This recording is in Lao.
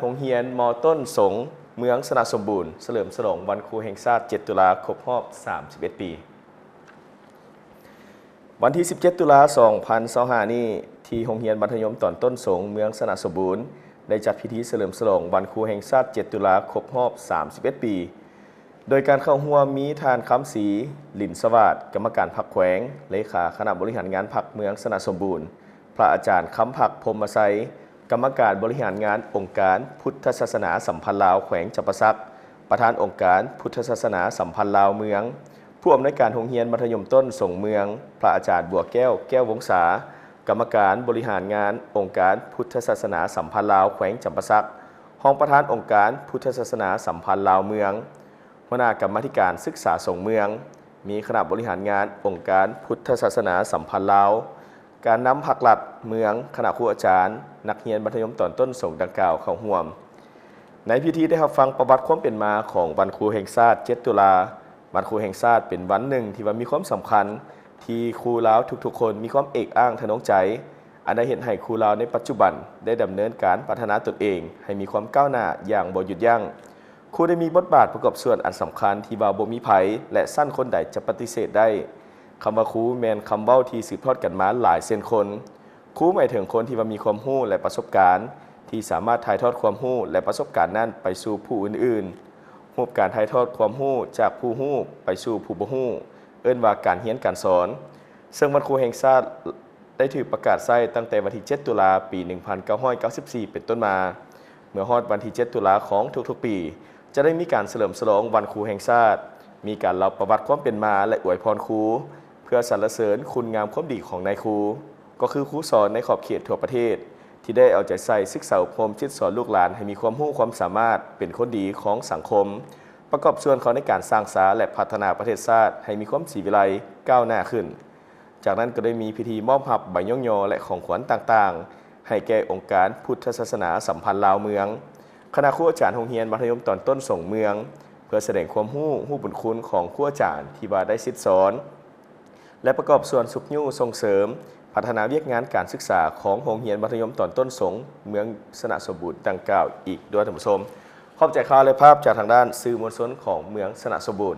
ໂຮງຮຽນ ມ.ຕົ້ນສົງ ເມືອງຊະນະສົມບູນ ສະເຫຼີມສະຫຼອງວັນຄູແຫ່ງຊາດ ເຈັດ ຕຸລາ ຄົບຮອບ ສາມສິບເອັດ ປີ. ວັນທີ ສິບເຈັດ ຕຸລາ ສອງພັນຊາວຫ້າ ນີ້, ທີ່ໂຮງຮຽນມັດທະຍົມຕອນຕົ້ນສົງ ເມືອງຊະນະສົມບູນ ໄດ້ຈັດພິທີສະເຫຼີມສະຫຼອງວັນຄູແຫ່ງຊາດ ເຈັດ ຕຸລາ ຄົບຮອບ ສາມສິບເອັດ ປີ. ໂດຍການເຂົ້າຮ່ວມມີທ່ານ ຄຳສີ ລິນສະຫວາດ ກຳມະການພັກແຂວງ, ເລຂາຄະນະບໍລິຫານງານພັກເມືອງຊະນະສົມບູນ, ພະອາຈານ ຄຳພັກ ພົມມະໄຊ ກຳມະການບໍລິຫານງານອົງການພຸດທະສາສະໜາສຳພັນລາວແຂວງຈຳປາສັກ, ປະທານອົງການພຸດທະສາສະໜາສຳພັນລາວເມືອງ, ຜູ້ອຳນວຍການໂຮງຮຽນມັດທະຍົມຕົ້ນສົງເມືອງ, ພະອາຈານ ບົວແກ້ວ ແກ້ວວົງສາ ກຳມະການບໍລິຫານງານອົງການພຸດທະສາສະໜາສຳພັນລາວແຂວງຈຳປາສັກ, ຮອງປະທານອົງການພຸດທະສາສະໜາສຳພັນລາວເມືອງ, ຫົວໜ້າກຳມາທິການສຶກສາສົງເມືອງ, ມີຄະນະບໍລິຫານງານອົງການພຸດທະສາສະໜາສຳພັນລາວ, ການນຳພັກລັດເມືອງ, ຄະນະຄູອາຈານ, ນັກຮຽນມັດທະຍົມຕອນຕົ້ນສົງດັ່ງກ່າວເຂົ້າຮ່ວມ. ໃນພິທີໄດ້ຮັບຟັງປະຫວັດຄວາມເປັນມາຂອງວັນຄູແຫ່ງຊາດ ເຈັດ ຕຸລາ. ວັນຄູແຫ່ງຊາດເປັນວັນໜຶ່ງທີ່ວ່າມີຄວາມສຳຄັນ ທີ່ຄູລາວທຸກໆຄົນມີຄວາມເອກອ້າງທະນົງໃຈ, ອັນໄດ້ເຮັດໃຫ້ຄູລາວໃນປັດຈຸບັນໄດ້ດຳເນີນການພັດທະນາຕົນເອງໃຫ້ມີຄວາມກ້າວໜ້າຢ່າງບໍ່ຢຸດຢັ້ງ. ຄູໄດ້ມີບົດບາດປະກອບສ່ວນອັນສຳຄັນທີ່ວ່າບໍ່ມີໃຜ ແລະ ຊັ້ນຄົນໃດຈະປະຕິເສດໄດ້. ຄຳວ່າຄູແມ່ນຄຳເວົ້າທີ່ສືບທອດກັນມາຫຼາຍເຊັ່ນຄົນ. ຄູໝາຍເຖິງຄົນທີ່ວ່າມີຄວາມຮູ້ ແລະ ປະສົບການ ທີ່ສາມາດຖ່າຍທອດຄວາມຮູ້ ແລະ ປະສົບການນັ້ນໄປສູ່ຜູ້ອື່ນໆ. ຮູບການຖ່າຍທອດຄວາມຮູ້ຈາກຜູ້ຮູ້ໄປສູ່ຜູ້ບໍ່ຮູ້ ເອີ້ນວ່າການຮຽນການສອນ. ເຊິ່ງວັນຄູແຫ່ງຊາດ ໄດ້ຖືກປະກາດໃຊ້ຕັ້ງແຕ່ວັນທີ ເຈັດ ຕຸລາ ປີ ໜຶ່ງພັນເກົ້າຮ້ອຍເກົ້າສິບສີ່ ເປັນຕົ້ນມາ. ເມື່ອຮອດວັນທີ ເຈັດ ຕຸລາ ຂອງທຸກໆປີ ຈະໄດ້ມີການສະເຫຼີມສະຫຼອງວັນຄູແຫ່ງຊາດ, ມີການເລົ່າປະຫວັດຄວາມເປັນມາ ແລະ ອວຍພອນຄູ ເພື່ອສັນລະເສີນຄຸນງາມຄວາມດີຂອງນາຍຄູ, ກໍຄືຄູສອນໃນຂອບເຂດທົ່ວປະເທດ ທີ່ໄດ້ເອົາໃຈໃສ່ສຶກສາອົບຮົມສິດສອນລູກຫຼານໃຫ້ມີຄວາມຮູ້ຄວາມສາມາດເປັນຄົນດີຂອງສັງຄົມ, ປະກອບສ່ວນເຂົ້າໃນການສ້າງສາ ແລະ ພັດທະນາປະເທດຊາດໃຫ້ມີຄວາມສີວິໄລກ້າວໜ້າຂຶ້ນ. ຈາກນັ້ນກໍໄດ້ມີພິທີມອບຮັບໃບຍ້ອງຍໍ ແລະ ຂອງຂວັນຕ່າງໆ ໃຫ້ແກ່ອົງການພຸດທະສາສະໜາສຳພັນລາວເມືອງ, ຄະນະຄູອາຈານໂຮງຮຽນມັດທະຍົມຕອນຕົ້ນສົງເມືອງ, ເພື່ອສະແດງຄວາມຮູ້, ຮູ້ບຸນຄຸນຂອງຄູອາຈານທີ່ວ່າໄດ້ສິດສອນ ແລະ ປະກອບສ່ວນຊຸກຍູ້ສົ່ງເສີມ ພັດທະນາວຽກງານການສຶກສາຂອງໂຮງຮຽນມັດທະຍົມຕອນຕົ້ນສົງເມືອງຊະນະສົມບູນດັ່ງກ່າວອີກດ້ວຍທ່ານຜູ້ຊົມ. ຂອບໃຈຂ່າວ ແລະ ພາບຈາກທາງດ້ານສື່ມວນຊົນຂອງເມືອງຊະນະສົມບູນ.